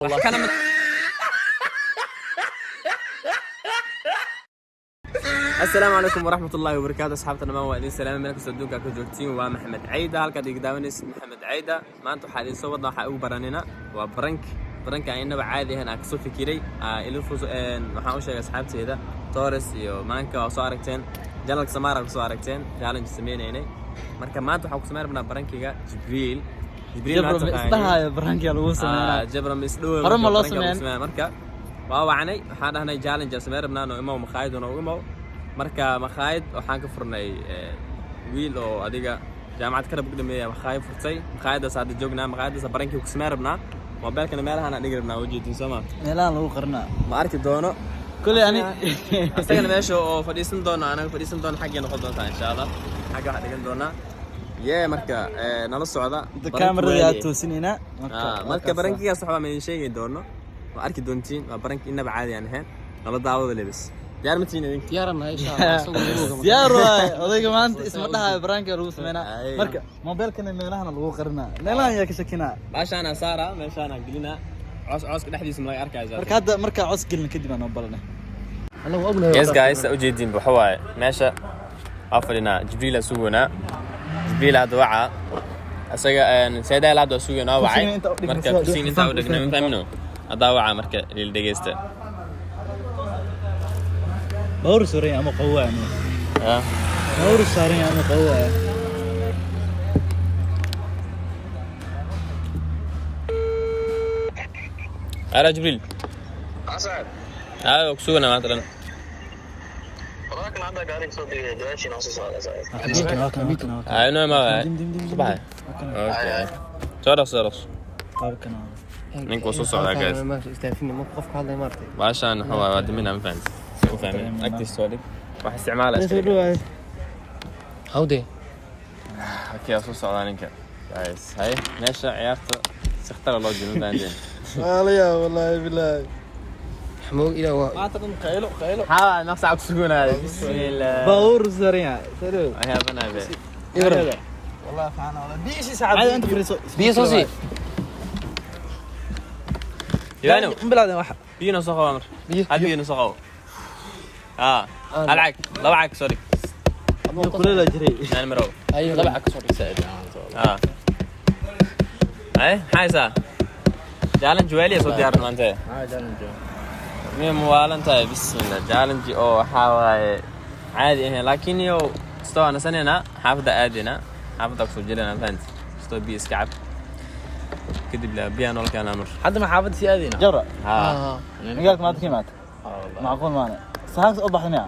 Wax kana Asalaamu calaykum waraxmat ullaahi wabarakaatu. Asxaabta dhammaan waa idin salaamay meel kastoo adduunka ka joogtiin. Waa Maxamed Cayda halkaad iga daawanaysid, Maxamed Cayda. Maanta waxaa idin soo wadnaa, waxaa ugu baranina waa prank. Prank-ka aan inaba caadi ahayn aan kasoo fikiray. Ilufus waxaan u sheegay asxaabteeda Torres iyo Maanka. Waa soo aragteen channel-ka Samara, kusoo aragteen challenge sameynaynay. Marka maanta waxaan ku samayn rabnaa prank-iga Jibriil. Jibriil maanta Isdhahayo prank-iga lagu sameynaa. Jabra misdhow. Hore ma loo sameyn? Marka waa wacnay, waxaan dhahnay challenge aan sameyn rabnaa, noo imow makhaayad, noo imow. Marka makhaayad waxaan ka furnay wiil oo adiga jaamacad karab ku dhameeya makhaayad furtay. Makhaayadaas hadda joognaa, makhaayadaas prank-ii ku sameyn rabnaa. Mobeelkana meelahaan aan dhigi rabnaa, ujeedin soo ma? Meelahan lagu qarinaa. Ma arki doono. Kuley ani Asagana meesha oo fadhiisan doono, anaga fadhiisan doono xaggay noqon doontaa insha Allah. Xagga waxaa dhigan doonaa yee. Marka nala socda. Kaamarada aad toosinaynaa. Marka prank-igaas waxbaa ma idin sheegi doono, waa arki doontiin. Waa prank inaba caadi aan ahayn. Nala daawada. Lebis diyaar ma tihiin idinka? Diyaaranahay insha Allah, isagoo lagu Diyaar waay odayga. Maanta isma dhahayo prank-iga lagu sameynaa. Ay. Marka mobeelkana meelahana lagu qarinaa, meelahan yaa ka shakinaa. Baashaanaa saara, meeshaanaa gelinaa, coos cooska dhexdiisa ma laga arkaya. Marka hadda markaa cos gelin kadib aan noo balanay. Anagu ognahay. Yes guys, ujeediin waxa waaye meesha waa fadhinaa, Jibriil aa sugoonaa. Jibriil hadda wacaa isaga seedaa hadda waa sugoonaa, wacay. Kursiga inta u dhignay. Marka kursiga intaa u dhignay, ma fahmino, haddaa wacaa. Marka liil dhegeysta. Bawr saaran ama qawaa? Ah. Bawr saaran ama qawaa? Ara Jibriil. Aa, ku suganaa maanta dhan. Ay, no ma subax. Okay, soo dhaqso, soo dhaqso. Ninka wuu soo socdaa guys. Meesha istaafina marka qofka hadlay maartay. Baashaan waxa waaye waa dimina, ma fahanti? Si u fahmin agtiisa soo dhig, wax isticmaala iska dhig. Hawde. Okay, waa soo socdaa ninka guys. Hay, meesha ciyaarta si khatara loo jiro, ma fahanteen? Waalaya, wallahi billahi. Xamoog ilaa waa Maanta dhan qaylo qaylo. Maxaa naqsa ku suganaayo? Bismillah. Bawr saaran yahay. Sare. Waxyaabana be. Ibra. Wallahi fiican, wallahi biyo saacad inta fariiso. Biyo soo sii. Ibaano. Bilaadeen waxa. Biyo noo soo qabo mar. Biyo. Hal biyo noo soo qabo. Haa, hal cag, laba cag soo dhig. Kuleel jiray. Naan marow. Ayo, laba cag ka soo dhig. Haa, ay maxaa haysaa? Challenge waaliya soo diyaarin maanta. Miya muwaalan tahay? Bismillah. Challenge oo waxaa waaye caadi ahayn, laakiin iyo istoo aan nasanayna, xaafadda aadayna, xaafadda kusoo jirana, fahanti? Istoo biyo iska cab kadib la biyaa nool keenaa mar. Hadda ma xaafadda sii aadayna? Jabra. Haa. Magaalka maanta ka imaata macquul maana saxaabta u baxday miya?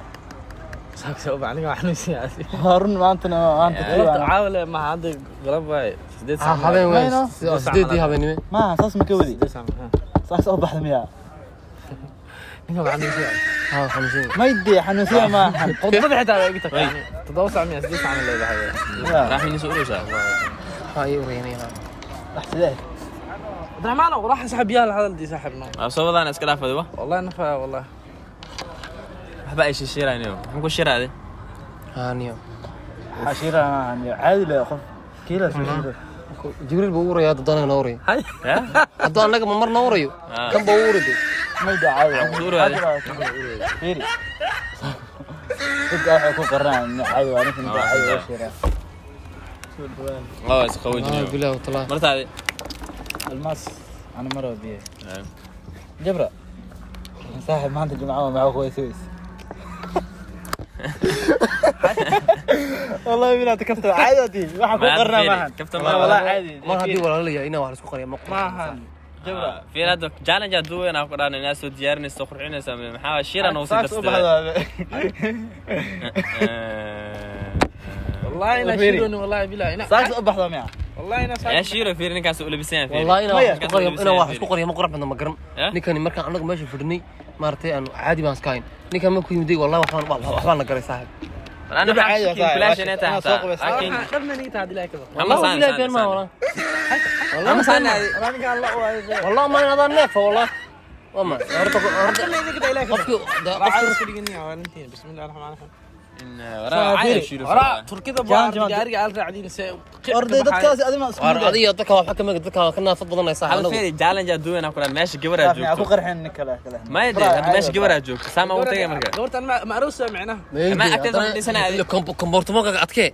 Saaksa uba aniga waxaan sii aaday. Waa run, maantana maanta. Galabta caawle ma hadda galab waay 8 saac. Habeen Mayno. weyn 8-dii habeenimo. Maaha saas ma ka wadi. 8 saac. Saas u baxday miya? Ninka waxaan sii aaday. Haa, xanuunsan. Mayde xanuunsiya maahan. Khudbada xitaa waa iga tagtay. 7 saac miya, 8 saac ma leedahay? Raaxmiini soo uraysaa. Haa, ii ureynay haa. Wax sidee? Cabdiraxmaan راح سحب يا هذا اللي سحبنا. Waa soo wadaana, iska dhaafadi wa. والله نفع والله. Waxba ay shishiraynayo, maxaan ku shiraade? Haa niyo. Xashiira maahan, caadi le qof kiila soo shiira. Jibriil buu u uraya hadda, anaga noo uraya. Ya. Hadduu annaga ma mar noo urayo. Ah. Kan buu u uriday. Mayde caadi. Maxaan ku uraaday? Fiiri, dadka waxay ku qarnaan caadi waa ninka caadi oo shiira. Oo is haa qaboojinayo. Bilaah talaa. Martaadi. Almaas ana maro biyo. Jabra saaxib, maanta jimcaha maxaa ku weysays? Wallahi bilaa takafta caadi waxa ku qarnaa maahan. Kaftan maahan. Wallahi caadi. Mar haddii walaalayaa inaa wax la isku qariya ma maahan Jabra fiir, hadda challenge aad duweyn aan ku dhahnay inaad soo diyaarinayso, qurxinaysa, maxaa shira noo sii Saas u darsaday? baxdaa. والله انا Fiiri. شيروني والله بالله انا Saas u baxdaa miya? والله انا Yaa shiro, fiir ninkaas u labisan yahay, fiir. Wallahi inaa wax Maya. isku qariyo, inaa wax isku qariyo ma qurux badna, ma garan. Eh? Ninkani markaan anagu meesha fadhinay maaragtay aan caadi baan iska hayn, ninkan markuu yimiday wallahi waxbaan la garay saaxib. Anaa Jabra waxaan caadi waa shakin saaxib, flash inay tahay waa soo xataa. qubaysaa. Laakiin dhabna niita hadii laa kaba. Ama Wallahi saan bilahi saan been maa saan. Wallahi Ama saan. والله ما هذا النيف والله وما horta horta qofkii راح iska dhigin waa intiin. بسم الله الرحمن الرحيم. Waraa Turkida baa gaariga aad raacdiin se. Orday dadkaasi adima isku War mid ah. adiga dadka waa xakamaga dadka waa ka naafad badanay hal saaxiib. fiiri challenge adduun ku dhan meesha gabar aad Saafni, ha ku joogto. qarxin nin kale kale. Ma yadee hadda meesha gabar aad joogto saama ugu tagay marka. Gabartan ma aroos micnaha. Ma agteeda ma fadhiisanaa adi? Kombortumoga adkee.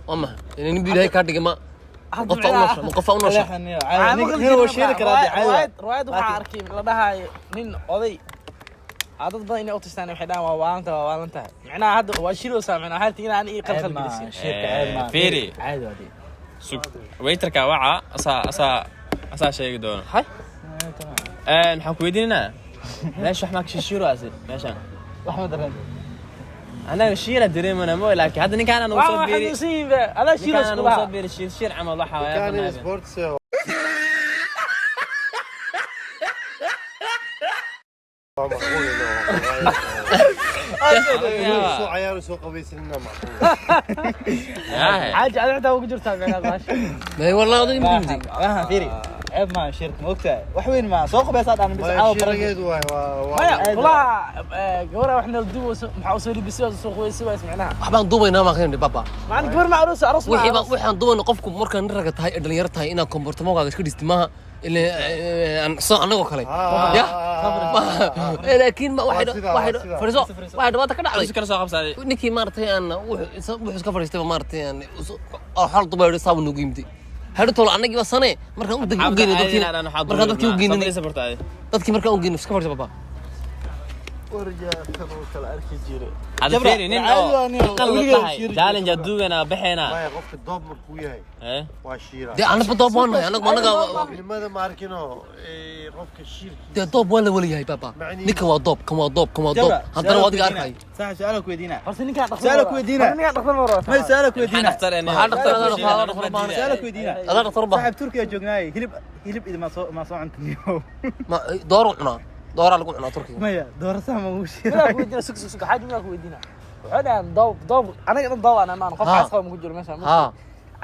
Waa maxay? Nin biilay ka dhigay ma qofa u noosha, ma qofa u noosha. Kaleexan iyo caadi. Nin wuu shiiri karaa dee, caadi waa. Riwaayad waxaa arkay la dhahayo nin oday aa dad badan inay u tustaan, waxay dhahaan waa waalanta, waa waalan tahay micnaha. Hadda waa shiroosaa micnaha waxaa tigina aan ii Ceeb qalqal maaha, gelisay. shiirka ceeb maaha. Fiiri. Caadi waa dee. Sug, waiterka waca, asaa sheegi doono. Hay. Waxaan ku weydiinaa meesha wax maa kashishiiro asi meeshaan? Wax ma dareen. Anaga shiira dareemana mo, laakiin hadda ninkaana nagu soo waa biiri. xanuunsan yihiin be adaa shiroos Ninkaana nagu soo kulaha. biiri shiir shiir camal waxa Kan waaye. sports. Waa macquul inuu soo cayaaro, soo qabaysanina macquul. Xaaji adiga xitaa ugu jirtaa micnaha baasha. May wallahi adiga Maahan, mid. maahan, fiiri. Ceeb maaha shiirka, ma ogtahay? Wax weyn maaha. Soo qubaysaa dhaan, bis Maya caawa baran. shiirageedu waay waa Maya Caadi. kulaha gabadha wax nala duubayso maxaa usoo libisay oo soo qubaysay ways micnaha. Waxbaan duubaynaa maa keenay baba. Macna gabar ma aroos aroos ma Wixii baan aroos. waxaan duubayna qofku markaa nin raga tahay ee dhalinyaro tahay inaad kombortumogaaga iska dhisti maaha ilaa aan soo anagoo kale. Ya. Laakiin ma waxay Waa sidaa, waxay waa sidaa. fadhiiso waxay dhibaato ka dhacday. Kala soo qabsaaday. Ninkii maaragtay aan wuxuu iska fadhiistay maaragtay aan xal dubayro saabu nagu yimid hadho tolo annagii baa sane markaan u u geynay dadkii, markaan dadkii u geynay, dadkii markaan u geynay iska fadhiista baba. Warjaatan oo kala arki jiray. Hadda Jabra, fiiri nin caadi oo waa nin oo qalad weligeed tahay shiiri challenge adduugana baxeena. Maya qofka doob markuu yahay waa shiira. Dee annaba doob waan nahay annagu annaga. Nimada ma arkino qofka shiirkiisa. Dee doob waa la wala yahay baba. Ninkan waa doob, kan waa doob, kan waa doob. Jabra, haddana waa adiga su'aal ku arkay. weydiinaa. Saaxiib, su'aal ku weydiinaa. Horta ninkaan dhaqsan. Su'aal ku weydiinaa. Horta ninkaan dhaqsan maro. May su'aal ku weydiinaa. Maxaa dhaqtar adaa dhaqtar baan. Su'aal ku weydiinaa. Adaa dhaqtar baa. Saaxiib, Turkiya joognaaye, hilib hilib idima soo ma soo cuntaniyo. Ma dooro cunaa, dooraa lagu cunaa Turkiga. Maya, doorasada ma ugu Midaa shiiray. ku weydiinaa, sug sug sug, xaaji midaa ku weydiinaa. Wuxuu dhahaan doob doob anaga dhan doob aan amaan qof Ha. xaas qaba ma ku jiro meesha. Ha.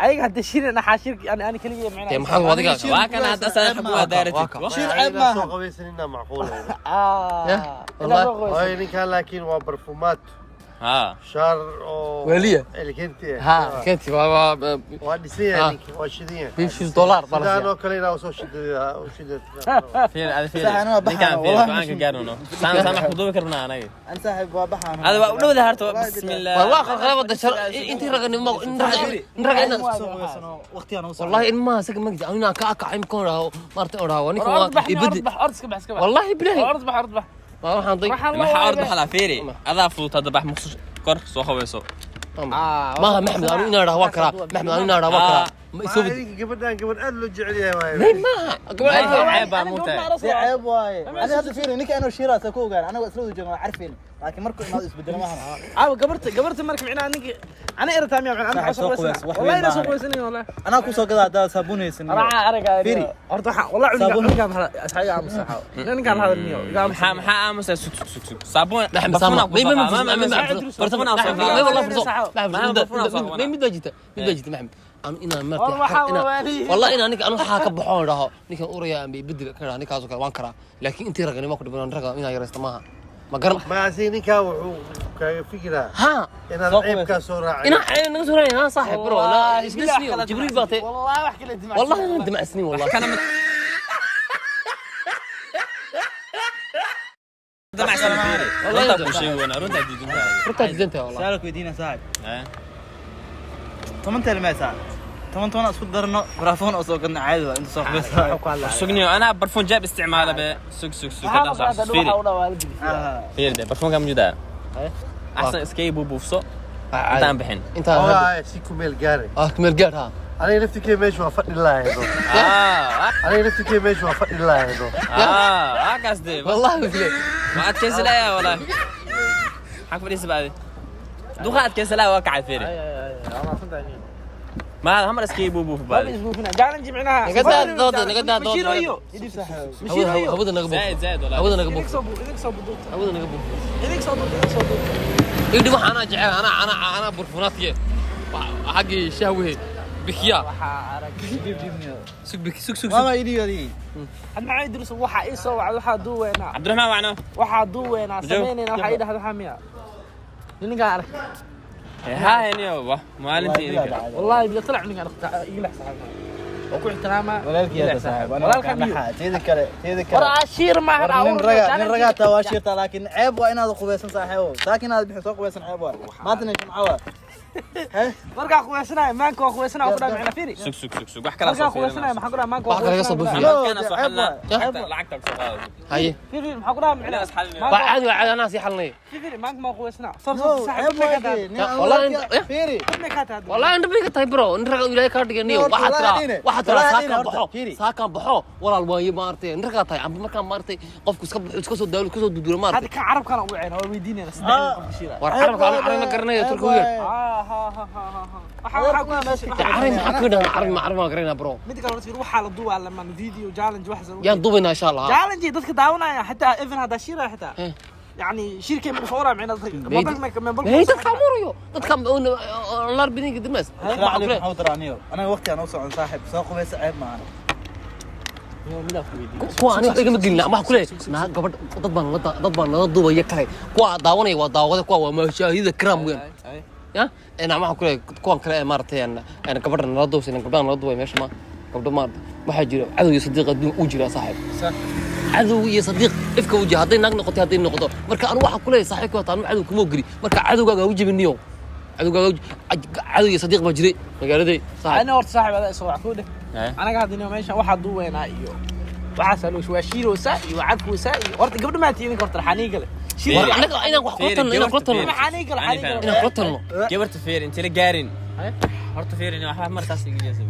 Ayaga hadda shirin xaa shirki ani ani kaliya micnaha. Dee maxaa adiga? Waa kan hadda asaa xag waa daaratid. Waa Shiir ceeb Inaa soo maaha. qabaysanina macquul. Ah. Yeah, Ilaa wallahi. soo qoysa. Waayo ninkan laakiin waa barfumaad Ha. shaar oo Weliya. elegant ah. Ha kenti waa waa Waa dhisan yahay Ah. ninka, waa shidan yahay. bishii dollar baa la Sidaan siiyaa. oo kale inaa usoo shidada u shidada. Fiiri ada fiiri. Sax, anaa baxaa, Ninkaan fiiri wallahi go'aanka gaarno. Saan saan wax ku duubi karnaa anaga. An saaxiib waa baxaan. Ada waa u dhowda harta bismillah. War waa qalqalay wada shar intii raganimo in raga in raga Caadi in soo qubaysano, waqtigaan ugu soo. والله إن ما سكن مجد أنا كأك عم كون راهو مرت راهو نيكو Orod bax orod يبدي bax orod iska bax iska bax. والله بلاهي Orod bax orod bax. ما راح نضيع Waxaan Maxaa ord baxlaa fiiri. Adaa fudud hadda bax muqsus kor soo qabayso. ما محمد أنا إنا راهو كرا محمد أنا إنا راهو كرا ما يسوي. Ninka gabadhan gabadh aad loo jecel yahay waaye. ما قبل Ceeb baa muutahay. Dee ceeb waaye. Ani hadda fiiri, ninka inuu shiiraas ku ogaan, anagu isla wada joogna waa carfeen. Laakiin markuu imaado isbedelo maahan. Caawa gabarta gabarta marka micnaha ninki ana erataa miyaa micnaha Saaxiib, soo qubays, wax weyn wallahi ina soo maahan. qubaysanay wallahi. Anaa ku soo gadaa haddaad saabuun haysan. Raaca araga. Fiiri. Horta waxaan wallahi cunuga Saabuun. cunuga asxaaga aamusa xaaw. Ninkaan la hadal niyo. Iga aamusa. Maxaa maxaa aamusa sug sug sug sug. Saabuun محمد سامع ما ما ما ما ما والله فرصة ما مد باجيتا مد باجيتا محمد أنا إنا مرت والله إنا نك أنا حاك بحون راهو نك أوريا أم بيبدل كرا نك أزوك وان كرا لكن أنت رجعني ما كنت بنا رجع إنا يرست معها ما قرن. Ma asi ninkan wuxuu kaaga fikiraa ها inaad Soo ceebkaa soo raacay. إنا أنا نقول ها صاحب برو لا إيش جبريل باطي. والله wax kale dimacsan. والله أنا دمع سنين والله. Damacsan fiiri. Wallahi Runtaa kuu sheegoona runtaa diidintaa. رحت جدنت والله. Su'aal ku weydiinaa saaxiib. Eh. Toban teel saaxiib. Toban toban isku darno, barafoon oo soo gadna caadi waa inta soo qubaysaa. Sugniyo anaa barfuun jaab isticmaala be. Sug sug sug Waxaa hadda maqlaa soo hadda fiiri. waxa u dhawaa la geliyaa. Ah. Fiiri de barfuunka mujudaa. Axsan iskaga buubuufso intaan bixin. انت هذا Waa si ku meel gaaray. اه كمل قال ها. Aniga laftirkey meesha waa fadhi lahayd. Ah, Aniga laftirkey meesha waa fadhi lahayd. ah, ah kaas de. والله مثلي. Ma adkaysi layaa wallahi. Maxaa ku fadhiisa baadi? Duqa adkaysi layaa waa kacay fiiri. Ma hamar iskaga buubuuf Waa baadi. isbuufina. Challenge micnaha. نقدر دود. Mashiiro iyo. Mashiiro iyo. هودا نقبو. Zaid zaid wallahi. هودا نقبو. Idink soo idink soo buduubta. هودا نقبو. Idink soo duubta idink soo duubta. يدي wax ana jecel ana ana ana burfunaadkiye xaggii shahwihe bikiya. Waxaa arag. Sug biki sug sug. Mama idii adii. Had maxay idris waxa ii soo wacday waxaa duuweynaa. Cabdiraxmaan wacno. Waxaa duuweynaa Joog. sameynayna waxaa ii dhahda waxaa miya. Ninkaan ark. Haa, niyo wa maalintii idinka. Wallahi bila talac ninkaan igala saaxiib. Oo ku ixtiraama. Walaalkii yaa saaxiib, ana Walaalka waa miyo? Teeda kale, teeda War kale. ashiir maahan. War nin raga, nin ragaa taa waa shiirtaa, laakiin ceeb waa inaad qubeysan, saaxiibo. Saakin aad bixin soo qubeysan ceeb waa. Maantana jimco waa. Hee? Markaa qubaysanaya, maanka waa qubaysanaya, ku dhaha micna fiiri. Sug, sug, sug, sug, wax kala Markaa soo qubaysanaya, maxaa ku dhaha maanka waa Wax kale ka soo qubaysanaya. buufiyo. No, Kana soo ceeb xalnaa. waa. Ceeb waa. Lacagta ku soo qaado. Haye. Fiiri, maxaa ku dhaha micna Inaas xalinaya. Waa caadi, waa caadi, anaa sii xalinaya. Fiiri, maanka ma qubaysanaya. Sor No, sor saaxiib, ceeb waa ka dee. Nin aan Wallahi walaalkii- Fiiri. ka tahay. Wallahi indha bay ka tahay, bro. Nin raga Ilaahay kaa dhigay niyo. Horta, Waxaad walaahi tiraa, diine. waxaad tiraa Walaahi saakaan diine, horta, baxo, fiiri. saakaan baxo, walaal waaye maaragtay. Nin ragaa tahay amba markaa maaragtay qofku iska baxo, iska soo daalo, iska soo duduuro Hadda maaragtay. ka carabkana ugu ceena waa weydiinayna saddex qof shiira. War carabka ana carab ma garanayo, turka u yeer. Ah ha ha ha ha. Waxa ku Carab maxaa ku dhahan? Carab ma carab ma garanayna, bro. Mid kale horta fiiri, waxaa la duubaa laman video challenge wax. Yaan duubaynaa insha Allah. Challenge dadka daawanaya xitaa even hadda shiira xitaa. Eh. Yani shirkay ma soo raacina dadka mobilka ma mobilka. Hey, dadka amurayo dadka lar bidinka dimas. Assalaamu calaykum, maxaa u daraa niyo? Anaga waqti aan u socon, saaxiib. Soo qubeysa ceeb maahan. Kuwa ani waxba igama gelina, waxaa ku leeyahay naa gabadh, dad baan la dad baan nala duubaya kale, kuwa daawanaya waa daawada, kuwa waa mashaahida kiraam weyn ya ena. Waxaan ku leeyahay kuwan kale ee maaragtay een gabadha nala duubsan, gabdhaha nala duubaya meesha, ma gabdho maarata. Waxaa jira cadow iyo sadiiq adduun uu jira, saaxiib. Cadow iyo sadiiq ifka uu jira, hadday naag noqoto, hadday noqoto. Marka anu waxaan ku leeyahay saaxiibka wata, anu cadow kuma ogeli. Marka cadowgaaga ha u jebiniyo, cadowgaaga cadow iyo sadiiq baa jiray magaaladay, saaxiib. Ana horta saaxiib adaa isoo wax ku dheh. Anaga hadda inuu meeshan waxaa duubaynaa iyo waxaas aloosh waa shiiroosaa iyo waa cadkoosaa iyo horta gabdho maa tiidinka horta xanii gale. War anaga inaan wax kula talno, inaan kula talno. Xanii gale, xanii gale. Inaan kula talno. Gabarta fiir inta la gaarin. Horta fiir in waxba markaas iga jeesay.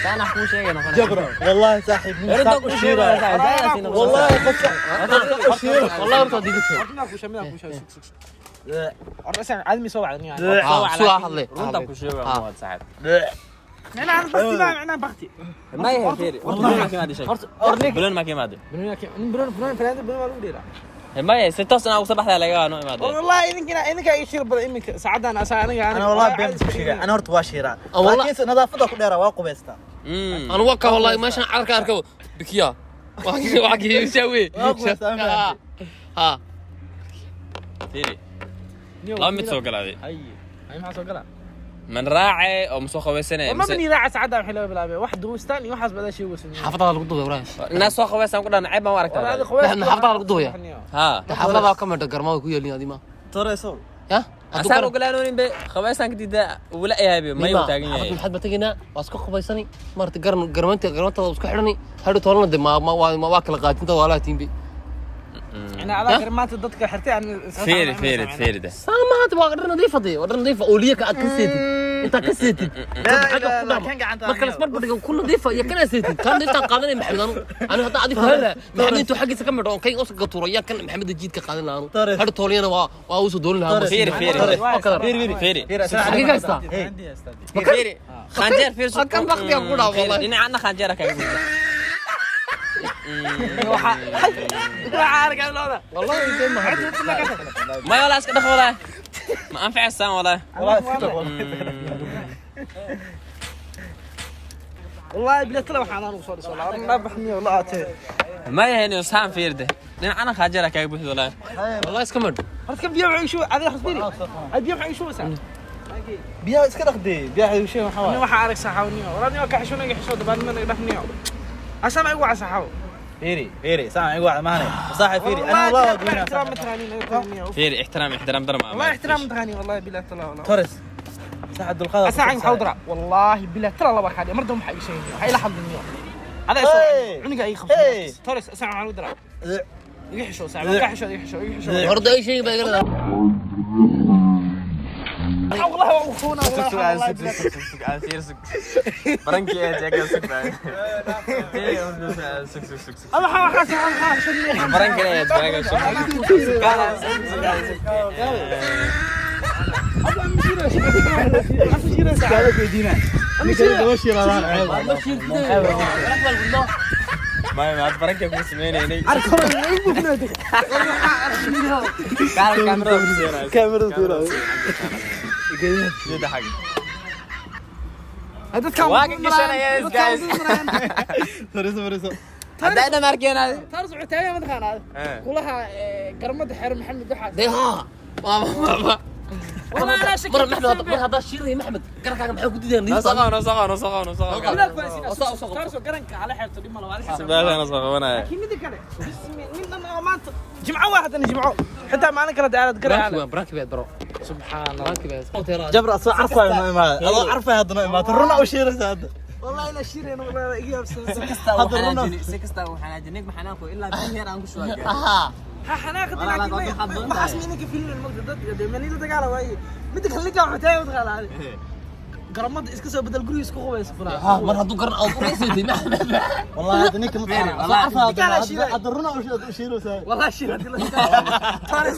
Saan wax kuu sheegay noqon. Jabra, wallahi saaxiib, nin saaq u shiiraayo. Wallahi qof saaq u shiiro. Wallahi horta digit. Horta midaa kuusha, midaa kuusha, sug sug sug. Horta isaga caadi soo wacday niyo. Ah, sugaa hadlay. Runta ku sheegay waa saaxiib. Micnaha bakti baa micnaha bakti. Ma yahay fiir. Horta ma kimaadi sheeg. Horta Bulan ma kimaadi. Bulan bulan bulan bulan waa lagu dheeraa. Ma yahay si toos anaa ugu soo baxdaa laga noo imaado. Wallahi idinkina idinka ii shir badan iminka saacadan asaa aniga. Ana wallahi been ku sheegay. Ana horta waa shiiraa. Ah, wallahi. Laakiin nadaafadda ku dheeraa, waa qubaystaa. Anu waa ka wallahi meeshan carka arko bikiya waa kii shaawe. Waa qubaystaa, ma fahamtay? Ha. Fiiri. Laba mid soo galaaday. Ay ay, maxaa soo galaa? Man raacay oo ma soo qabaysanay? Ma bani raaca saacaddan waxay laga bilaabay wax duustaan iyo waxaas badaa sheegaysa. Xaafadaha lagu duubay walahi. Inaa soo qabaysan ku dhan ceeb baan u aragtaa. Xaafadaha lagu duubaya. Ha. Xaafadaha ka midha garmaa ku yeelin adima. Toreyso. Ya. Asaan ogolaanoonin be qabaysaan kadib wala yahay may uu taagan yahay. Maxaad ba tegaynaa, waa isku qabaysani maarata, garan garmanta garmantada isku xidhani hadhow toolana de ma ma waa waa kala qaatinta waa laatiin be. Micnaha adaa garmaanta dadka xirtay aan. Fiiri, fiiri, fiiri de. Saamaha waa dhar nadiif ah, waa dhar nadiif ah oo liya ka aad ka seetid intaa ka seetid. La ilaha illa kan gacanta. Marka la isbarbar dhigo ku nadiifa iyo kana seetid, kan intaan qaadanay Maxamed, anu hadda adi fahla Maxamed intuu xaggiisa ka midho kay usa gaturo yaa kan Maxamed jiidka qaadan lahaa anu Torres. hadhow tooliyana waa usoo doolin lahaa. Torres. Fiiri, fiiri. Waa kala. Fiiri, fiiri. Fiiri. Fiiri, assalaamu Xagee ka calaykum. haystaa? Hey. Fiiri. Khanjeer fiir. Kan baktiga ku dhaaf wallahi. Dhinacana khanjeera kaga gudba. Waxaa arkaa looda. Wallahi intee ma hadda. May walaa iska dhaq walaa. Ma anfacaysaan walaa. Wallahi iska dhaq, wallahi. Wallahi bila tala waxaan aan ugu soo dhiso wallahi ma baxniyo la aatee. Ma yahay saan fiir de. Dhinacana khanjeera kaga buuxda walaa. Wallahi iska midho. Horta kan biyo waxay shuu adiga xusbiri adiga waxay shuusa. Biyaha iska dhaqdee. Biyaha igu sheeg maxaa Ani waaye? waxaa arag saxawniyo walaal waa ka xishoonay xisho dabaan ma naga dhafniyo asama igu casaxaw. Fiiri, fiiri, saan igu wacda maahane. Saaxiib, fiiri. Ana wallahi waa goynaa. Ixtiraam mataqaani naga taniyo. Fiiri, ixtiraam, ixtiraam darma. والله احترام تغني والله بالله تلا والله Torres. Saaxiib, dulqaad. أساعد حوضرة والله بالله ترى الله بخالي مرة ما حق شيء هاي لحظة اليوم هذا Hey. يسوي عنق أي خمسة Hey. توريس أساعد حوضرة يحشو ساعة يحشو يحشو يحشو. Horta ay sheegi baa igala. والله وقفونا والله بالله. Barankii ee jeega sug baa. Sug, sug, sug, sug. أنا حاسس أنا حاسس. Barankii ee jeega sug. Iskaga weydiinaa. Ninka lama shiiradaan ceeb. May ma barankii ku sameeynay. Kaamirada ku sameynay. Kaamirada tuuraayo. Jida xag. Dadka Waa ka gashanaya, guys. Fariiso, fariiso. Hadda ina markeenaadi. Taas wuxuu taagan mataqaanaa kulaha garmada xeer Maxamed waxaas. Dee haa. Ma والله انا شكيت. mar Maxmed, mar haddaa shiiraya Maxmed, garabkaaga maxaa ku diidaya? Noo soo qabo, noo soo qabo, noo soo qabo, noo soo qabo. Wilaal ku taasoo garanka ala xeebto dhib malo waa la Su'aasha noo soo qabanaya. Laakiin mida kale bismi nin dhan oo maanta jimco waa haddana jimco xitaa maalin kale daalad garaa. Branki baad baro. Subxaan Allah. Branki baad. Jabra asoo carfaayo noo imaada, adoo carfaayo hadda noo imaata, runa u shiiraysa hadda. والله انا شيرين والله iga yaabsan. Si kasta Hadda waxaan runa- ajini, si kasta waxaan ajini, maxaan ku ilaa biyo yar aan ku shubayo. Ha xanaaqad. Walaa, laakiin laakiin waxaad doontahay. Waxaas minka filin magda dad manila dagaala waaye mida kale ninkan wuxuu taagan mataqaanaa garamada iska soo bedel guriga isku qubaysa fulaa. Haa, mar hadduu garan aad uraysatay Maxmed. والله هذا نيك مطعم والله. عارفه هذا الرنا وشيرو ساي. والله شير هذه تاريخ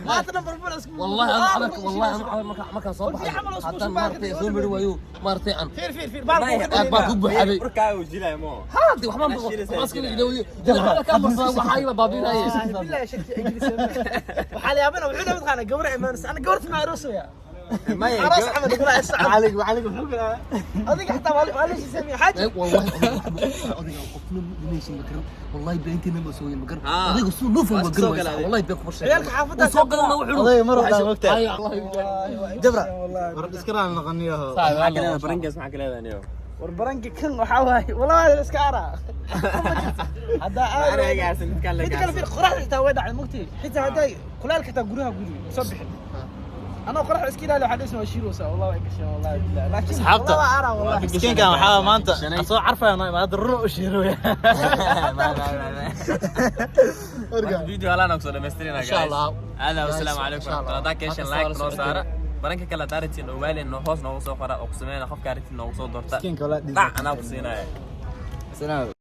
ما تنبر بلا. والله أنا عملك، والله أنا عملك markaan soo baxay haddaan maaragtay soo mari waayo maaragtay aan فير فير فير aad baan ku buuxabay. Burkaa uu jilaya moo. Haadi waxbaan waxaan iska ilaawiyo ka marsaa waxaa iba baabinaaye. بالله شكتي اجلس وحالي ابنا وحنا متخانه قبر ايمان انا قبرت مع روسيا. Maya, عراس عمل يقول الساعه عليك وعليك وحكرا. هذيك حتى معلش يسمي حاجه. والله odayga qofna ma dhimaysin ma garan, wallahi beentina ma soo ma garan. Ah. Odayga suu noo fahmo Waa garan soo waysaa. galaaday. Wallahi been kuma sheegay. Ciyaalka xaafadda Wuu soo galana wuxuu Odayga mar walba mogtahay. Ay, wallahi. Jabra war iskara noqoniyo. Maxaa ka leedahay barankaas, maxaa ka leedahay niyo? War baranka kan waxaa waaye wallahi la iska araa haddaa Ana aad iga aarsan midkaan la mid kale fiir qoraxda xitaa way dhacday mugti xitaa hadday kulaalka xitaa guryaha guriga soo bixin anoo qoraxda iska ilaali waxaa dhisma shiiraysaa wallahi way gasheen wallahi billahi laakiin Asxaabta. wallahi waa araa wallahi. Miskiinkan waxaa maanta asoo carfaayo noo imaada, runa u shiiro. Video halaan aan kusoo dhamaystirina. Insha Allah. Aada wasalaamu calaykum Insha Allah. waraxmatullahi hadaa keeshan Halka like soo noo saara socotay. Baranka kale hadaa rabtiin ogaalen noo hoos noogu soo qora oo ku sameyna qofka rabtiin noogu soo doorta. Miskiinka walaa Dhac anaa ku siinaya. Salaam.